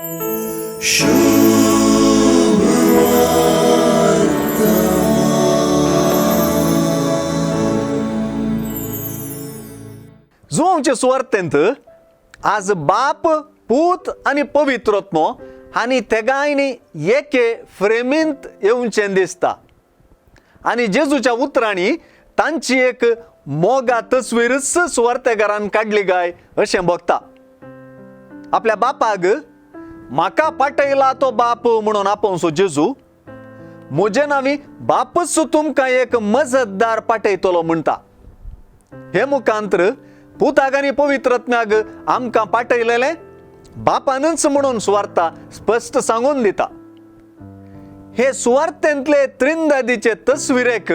जुवांचे सुवार्थेंत आज बाप, पूत आनी पवित्रत्मो आनी तेगांयनी एके फ्रेमींत येवचें दिसता आनी जेजूच्या उतरांनी तांची एक मोगा तस्वीरच सुवार्थेगारान काडली काय अशें भोगता. आपल्या बापाक म्हाका पाटयला तो बाप म्हणून आपोवचो जेजू म्हजे नांवी बापच तुमकां एक मजतदार पाटयतलो म्हणटा. हे मुखांत्र पुताक आनी पवित्रत्म्याक आमकां पाटयलेलें बापानच म्हणून सुवार्ता स्पश्ट सांगून दिता. हे सुवार्थेंतले त्रिंदादीचे तस्विरेक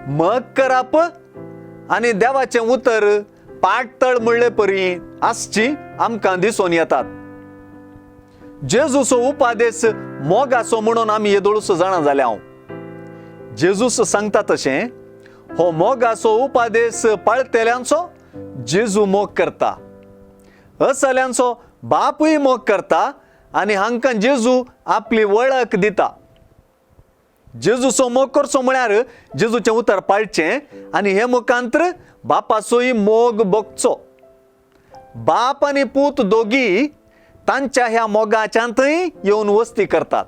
मग करप आनी देवाचें उतर पाटतळ म्हणले परी आसची आमकां दिसून येतात. जेजूचो उपादेस मोगाचो म्हणून आमी येदोळसो जाणा जाल्या. हांव जेजूस सांगता तशें हो मोगाचो उपादेस पाळतेल्यांचो जेजू मोग करता, असल्यांचो बापूय मोग करता आनी हांकां जेजू आपली वळख दिता. जेजूचो मोग करचो म्हळ्यार जेजूचें उतर पाळचें आनी हे मुखांत्र बापाचोय मोग भोगचो. बाप आनी पूत दोगी तांच्या ह्या मोगाच्यांतय येवन वस्ती करतात.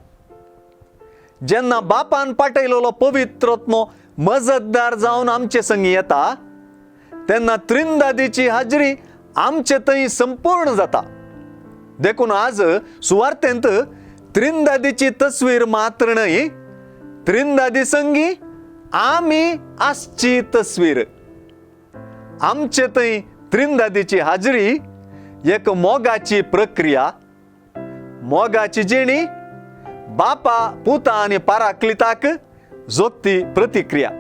जेन्ना बापान पाटयलेलो पवित्रत्मो मजतदार जावन आमचे संगी येता तेन्ना त्रिंदादीची हाजरी आमचे थंय संपूर्ण जाता. देखून आज सुवार्थेंत त्रिंदादीची तस्वीर मात्र न्हय, त्रिंदादी संगी आमी आसची तस्वीर. आमचे थंय त्रिंदादीची हाजरी एक मोगाची प्रक्रिया, मोगाची जिणी बापा पुता आनी पाराक्लिताक जोगती प्रतिक्रिया.